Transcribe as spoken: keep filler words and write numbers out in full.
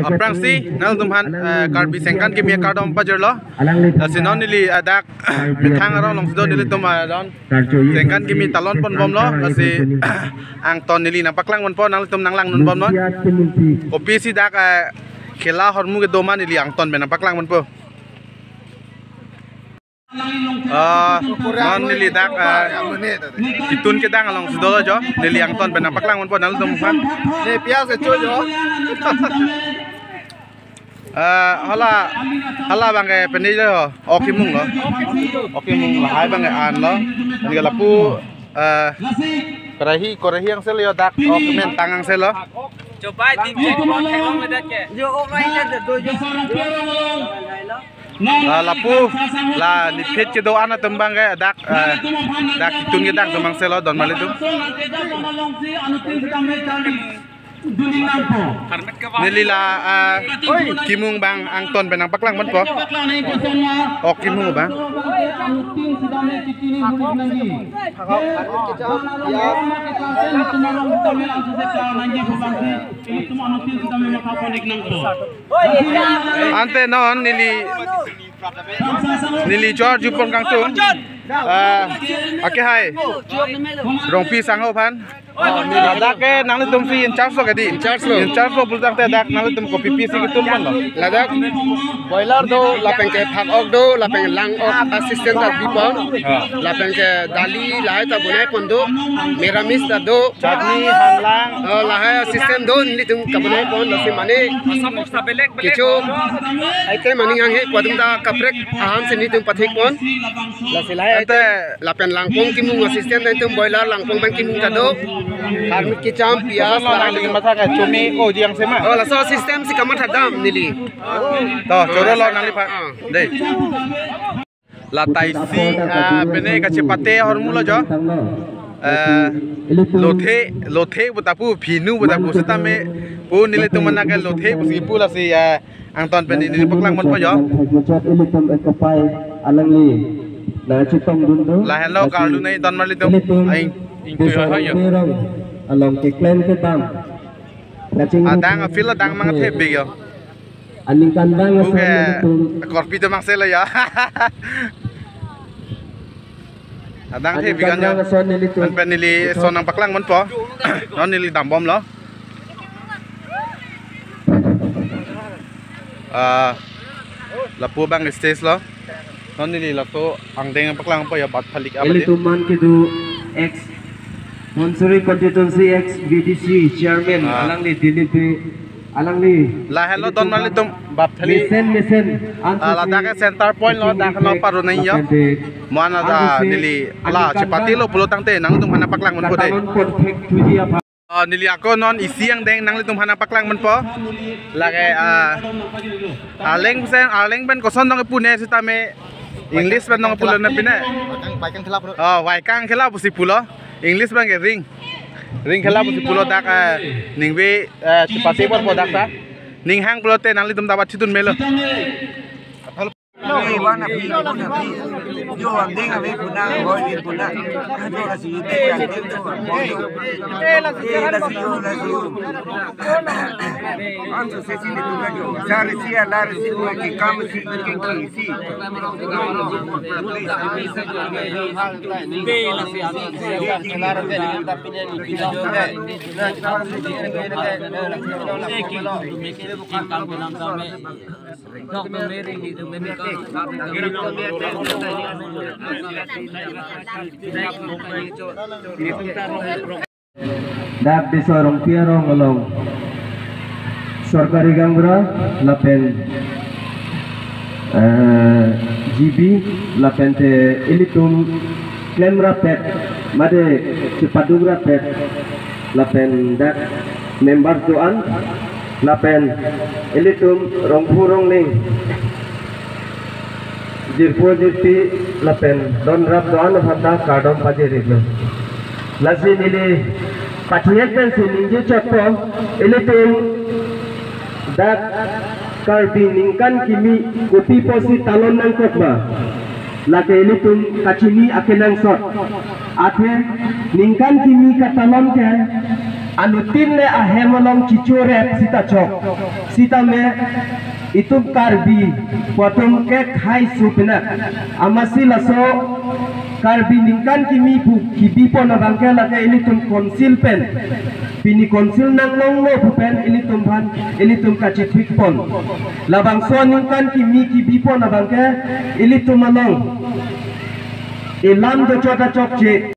Aphrangsi nanglitum aphan, eh, Karbi Sengkan Kimi akardom pajirlo. Lasi non neli, eh, dak methang arong alongsi do nelitum, eh, don Sengkan Kimi talon ponbomlo. Lasi angton neli nangpaklang ponpo, nanglitum nanglang dunbomnon. Kopisi dak, eh, khela ahormu kedo ma neli angton pen nangpaklang ponpo. Ah, non neli dak, ah, kitun kedang alongsi dolo jo, neli angton pen nangpaklang ponpo nanglitum aphan. Ne pias kecho jo. Ah, hala, hala abang ke pini jo, ok kemung lo. Ok kemung lahai abang ke anlo. Neli lapu, ah, korahi, korahi angselo jo dak, ok mentang angselo. Coba di cek, cek, cek, cek. Ah, lapu la niphit kedo-an atum abang ke dak, eh, dak kitun kedang atum angselo don mali atum. Neli la, eh, kemung abang angton pen nangpaklang ponpo. Ok kemung abang. Ante non neli, neli jor jupon kangtung. Ah, ake hai. Rongpi sangho aphan. Ladak ke nanglitum si in charge lo kedi? In charge lo. In charge lo pulotangte dak nanglitum kopi pisi ketum ponlo? Ladak boiler do, lapen ke phak ok do, lapen lang ok assistant ta bipon. Ha. Lapen ke dali lahai ta bonai pon do, meramis ta do. Chutney, hanlang. Oh, lahai system do nelitum kabonai pon, lasi mane kecho item mane hanghe kwadum ta kaprek ahan si nelitum pathek pon. Lasi lahai ante lapen langpong kemung assistant nelitum boiler langpong abang kemung ta do. Harmit kecham pias. Laso lahai lagi masa ka chumi ko jiang sema. Oh, laso system si kamatha dam neli. To, choro lo nangliphan. Ah. Dei. La taisi, ah, pene kachepate ahormu lo jo. Eh, lothe, lothe pu ta pu, phinu pu ta pu, sitame pu nelitum mena ke lothe pusi pu lasi, eh, angton pen neli paklang ponpo jo. Ilitum ekapai alangli nangchetongdun do. Lahenlo kardun nai don marlitum. Ilitum aing, ing tu yo ha yo. Along keklem kedam. Adang a-field adang mang thepik yo. Aningkanvang ason nelitum. Korpi atum angselo ya. Adang thepik an yo. Aningkanvang ason nelitum. Pen pen neli son nangpaklang ponpo. Non neli dambomlo. Ah, lapu abang stage lo. Non neli laso angdeng paklang ponpo ya, bat phalik abang. Ilitum man kedo ex Munsuri constituency ex V D C chairman, ah, alangli Dilip Bey, alangli. Lahenlo don marlitum bat phalik. Mesen mesen. Ah, ladak ke center point lo, dak lo parun nai yo. Mana da neli la chepate lo pulotangte nangtum hana paklang ponpo dei. Ah, neli ako non isi angdeng nanglitum hana paklang ponpo. Lake, ah, Arleng pen, Arleng pen koson dong pu ne sitame English pen dong pulo na pine. Vaikang, vaikang khela pulo. Oh, vaikang khela pusi pulo. English pen ke ring. Ring khela pusi pulo dak, ah, ningve, ah, chepate ponpo dak ta. Ning hang pulote nanglitum dapat chitun melo. Ave, van ave, van ave. Jo angdeng ave puna, hoi ave puna. Jo lasi ute angdeng jo, hoi jo. Eh, lasi jo, lasi jo. Anso sesi ni tu jo. Sar si, alar si, hoi ke kam si, ke ke si. Dak Disorongpi arong along sorkari gaonbura lapen, eh, G B lapen te ilitum klem rapet mate chepaduk rapet lapen dak member do-an lapen ilitum rongphu rongning jirpo jirpi lapen donrap do-an aphan ta kardom pajir-iklo. Lasi neli pathi-et pensi ningje chotpo, ilitum dak Karbi ningkan kimi kopi pusi talon nangkok ma. Lake ilitum kachini akenangsot. Athe ningkan kimi katalon ke Anutin le ahem along chichorep sita chok. Sitame itum Karbi pu atum ke khei supinak. Amatsi laso Karbi ningkan kimi pu kibipon abangke lake ilitum council pen. Pini council nanglonglo pu pen ilitum aphan ilitum kachithikpon. Labangso ningkan kimi kibipon abangke ilitum along ilam dochot achokche.